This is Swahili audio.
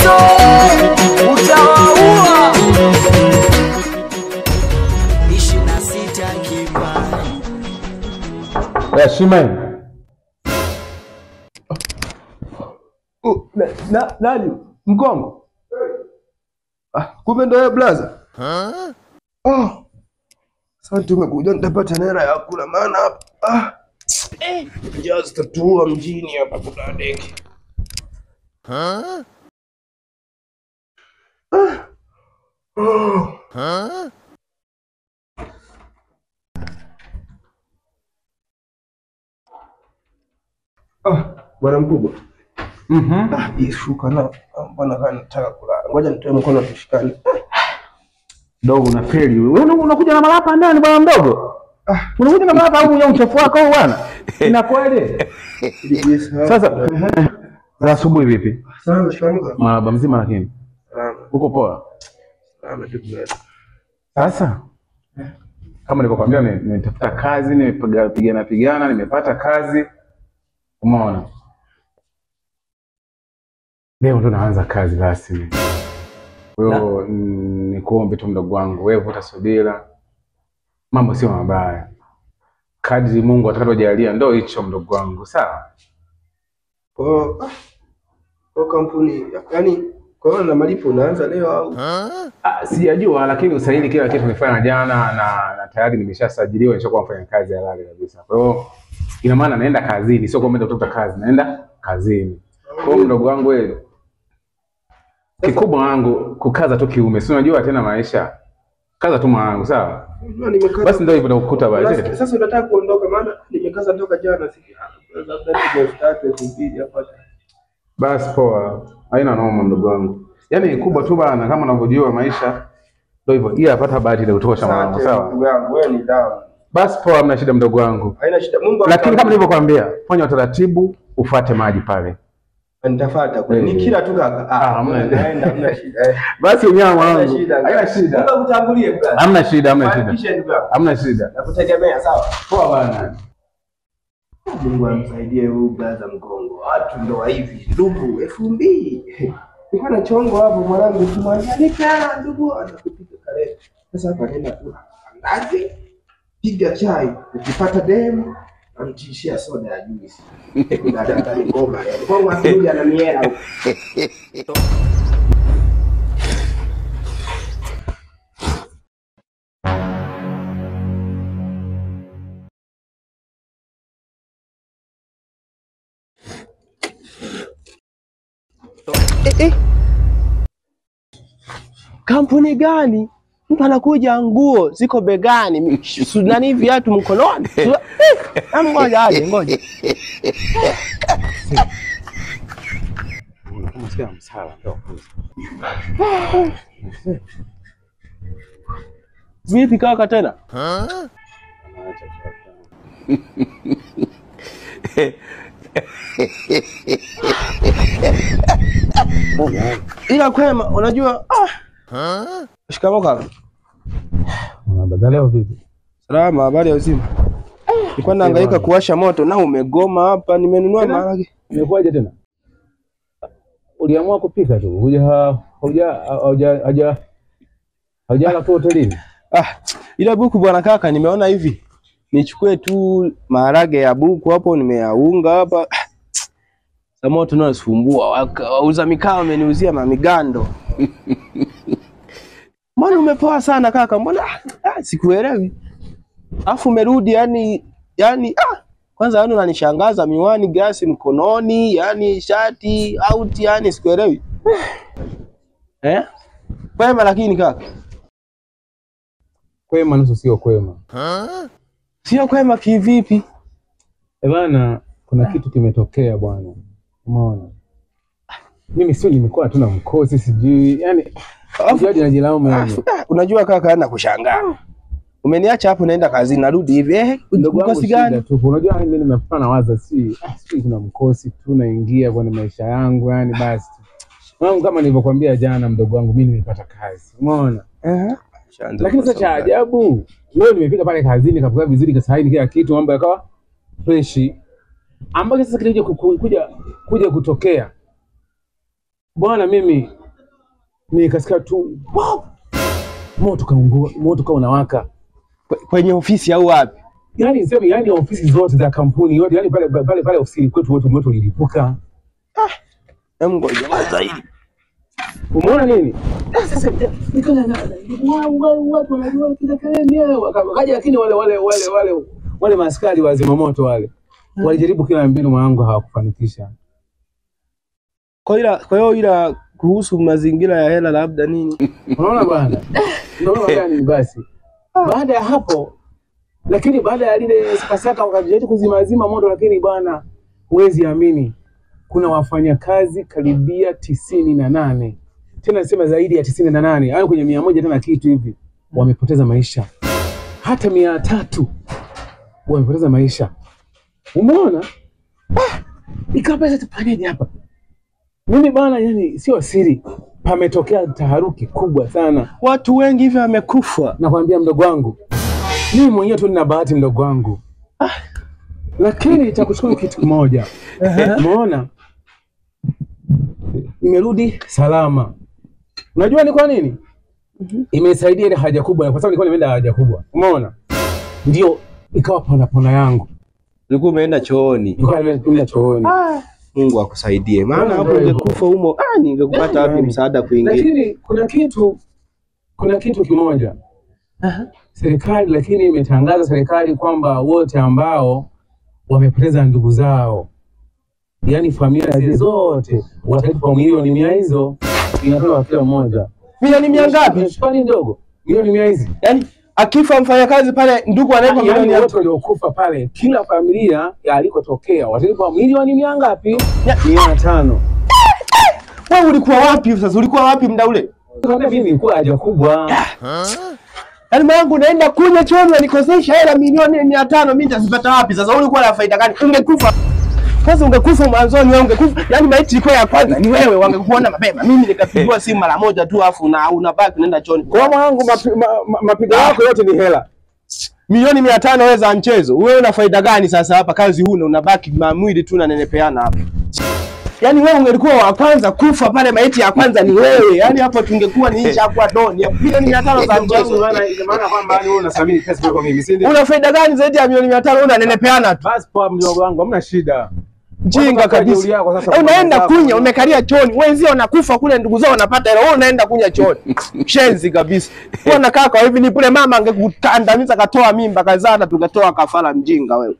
Mchezo utawaua. 26 kipaji. Heshima. Nani? Mkongo? Ah, kumbe ndo wewe blaza. Oh. Sasa tumekuja nitapata nera ya kula maana hapa. Ah. Just tatua mjini hapa kuna deki. Ah, bwana mkubwa. Ah, ishuka na bwana kana nataka kulala. Ngoja nitoe mkono tushikane. Dogo unafeli wewe. Unakuja na malapa ndani bwana mdogo. Unakuja na malapa au uchafu wako au bwana? Inakuaje? Sasa za asubuhi vipi? Salama shikamoo. Marhaba mzima lakini. Salama. Uko poa? Salama ndugu yangu. Sasa kama nilivyokuambia nimetafuta kazi, nimepigana pigana, nimepata kazi. Umeona? Leo ndo naanza kazi rasmi. Kwa hiyo nikuombe tu mdogo wangu, wewe vuta subira. Mambo sio mabaya. Kadri Mungu atakavyojalia ndo hicho mdogo wangu, sawa? Kwa kampuni, yani kwa hiyo na malipo unaanza leo au? Sijajua lakini usaili kila kitu nilifanya jana na tayari nimeshasajiliwa, nishakuwa mfanyakazi halali kabisa. Kwa hiyo ina maana naenda kazini, sio kwamba naenda kutafuta kazi, naenda kazini. Kwa hiyo mdogo wangu wewe, kikubwa wangu kukaza tu kiume. Si unajua tena maisha. Kaza tu mwanangu, sawa? Basi ndio hivyo nakukuta basi. Sasa unataka kuondoka maana nimekaza toka jana siku labda 3000 2000 hapa. Basi poa. Haina noma mdogo wangu. Yaani kubwa tu bana kama unavyojua maisha ndio hivyo. Ila apata bahati ile kutosha mwanangu, sawa? Ndugu yangu wewe ni dawa. Basi poa, hamna shida mdogo wangu. Haina shida. Mungu. Lakini kama nilivyokuambia, fanya utaratibu, ufuate maji pale. Nitafuata kwa ni kila tu kaka. Hamna naenda, hamna shida. Basi unyama mwanangu. Haina shida. Mungu akutangulie brother. Hamna shida, hamna shida. Hamna shida. Nakutegemea, sawa? Poa bana. Mungu amsaidie huyu brother Mkongo. Watu ndo hivi ndugu 2000. Nilikuwa na chongo hapo mwanangu tumwambia nika ndugu anakupiga kale. Sasa hapa nenda kula andazi, piga chai, ukipata demu amtishia soda ya juice. Dada ngoma. Mkongo akirudi ana miela huko. Kampuni gani? Mtu anakuja nguo ziko begani, nani viatu mkononi. Ngoja aje, ngoja. Kama sio msala ndio. Vipi kaka tena? Ila kwema unajua Shikamoo kaka. Unabadala leo vipi? Salama, habari ya uzima. Nilikuwa nahangaika kuwasha moto na umegoma hapa, nimenunua maharage. Imekuwaje tena? Uliamua kupika tu. Hujala tu hotelini. Ila buku bwana kaka, nimeona hivi. Nichukue tu maharage ya buku hapo nimeyaunga hapa. Sasa moto nao nasumbua. Wauza mikaa wameniuzia mamigando. Mbona umepoa sana kaka? Mbona sikuelewi. Afu umerudi yani kwanza yani unanishangaza, miwani, gasi mkononi, yani shati out, yani sikuelewi. Kwema lakini kaka. Kwema nusu sio kwema. Sio kwema kivipi? Bana, kuna kitu kimetokea bwana. Umeona? Mimi sio nimekuwa tu na mkosi sijui. Yaani unajua najilaumu mimi. Unajua kaka ana kushangaa. Umeniacha hapo naenda kazini narudi hivi. Mkosi gani? Unajua mimi nimefanya nawaza si kuna mkosi tu naingia kwenye maisha yangu yani basi. Wangu kama nilivyokuambia jana mdogo wangu mimi nimepata kazi. Umeona? Lakini sasa cha ajabu leo nimefika pale kazini kapokea vizuri kasaini kila kitu mambo yakawa fresh. Ambacho sasa kilikuja kuja kutokea. Bwana mimi nikasikia tu wow! Moto kaungua, moto kawa unawaka. Kwenye ofisi au wapi? Yaani sema yaani ofisi zote za kampuni yote, yaani pale pale pale ofisini kwetu wote moto ulilipuka. Hem, ngoja zaidi. Umeona nini? Sasa nikaona watu wanajua kila kelele wakaja, lakini wale maaskari wa zimamoto wale walijaribu kila mbinu mwanangu, hawakufanikisha. Kwa hiyo ila kuhusu mazingira ya hela labda nini? Unaona bwana? Unaona gani basi? Baada ya hapo, lakini baada ya lile sakasaka wakajaribu kuzimazima moto, lakini bwana huwezi amini kuna wafanyakazi karibia 98. Tena nasema zaidi ya 98, au kwenye 100 tena kitu hivi wamepoteza maisha. Hata 300 wamepoteza maisha. Umeona? Ikawa pesa tufanyeje hapa? Mimi bwana, yani sio siri, pametokea taharuki kubwa sana. Watu wengi hivi wamekufa. Nakwambia mdogo wangu, mimi mwenyewe tu nina bahati mdogo wangu. Lakini nitakushukuru kitu kimoja. Umeona? Nimerudi salama. Unajua ni kwa nini? Imesaidia ile haja kubwa, kwa sababu nilikuwa nimeenda haja kubwa. Umeona? Ndio ikawa pona pona yangu. Ulikuwa umeenda chooni. Nilikuwa nimeenda chooni. Mungu akusaidie. Maana hapo ungekufa humo, ningekupata wapi msaada kuingia? Lakini kuna kitu kimoja. Serikali lakini imetangaza serikali kwamba wote ambao wamepoteza ndugu zao, yani familia zote watalipwa milioni 100 hizo, inatoa kila mmoja. Milioni 100 ngapi? Kwani ndogo? Milioni 100 hizi. Yaani akifa mfanyakazi pale ndugu anaipa milioni wote waliokufa pale, kila familia alikotokea watalipwa milioni 100 ngapi? 500. Wewe ulikuwa wapi sasa? Ulikuwa wapi muda ule? Mimi nilikuwa haja kubwa. Yaani mwanangu unaenda kunywa chooni unanikosesha hela milioni 500, mimi nitazipata wapi sasa? Ulikuwa na faida gani? Ungekufa. Kwanza ungekufa mwanzoni, wewe ungekufa. Yaani maiti ilikuwa ya kwanza ni wewe, wangekuona mapema. Mimi nikapigiwa simu mara moja tu afu na unabaki unaenda chooni. Kwa mwanangu mapigo yako yote ni hela. Milioni 500 wewe za mchezo. Wewe una faida gani sasa hapa? Kazi huna, unabaki mwili tu unanenepeana hapa. Yaani wewe ungelikuwa wa kwanza kufa pale, maiti ya kwanza ni wewe. Yaani hapo tungekuwa ni nchi hapo doni. Milioni 500 za mchezo. Maana kwamba wewe unathamini pesa kuliko mimi, si ndio? Una faida gani zaidi ya milioni 500? Unanenepeana tu. Basi poa mdogo wangu, hamna shida. Mjinga kabisa. Unaenda kunya, umekalia chooni. Wenzio wanakufa kule, ndugu zao wanapata hela. Wewe unaenda kunya chooni. Shenzi kabisa. Wewe unakaa kwa hivi ni pule mama angekutandamiza katoa mimba kazana tukatoa kafara, mjinga wewe.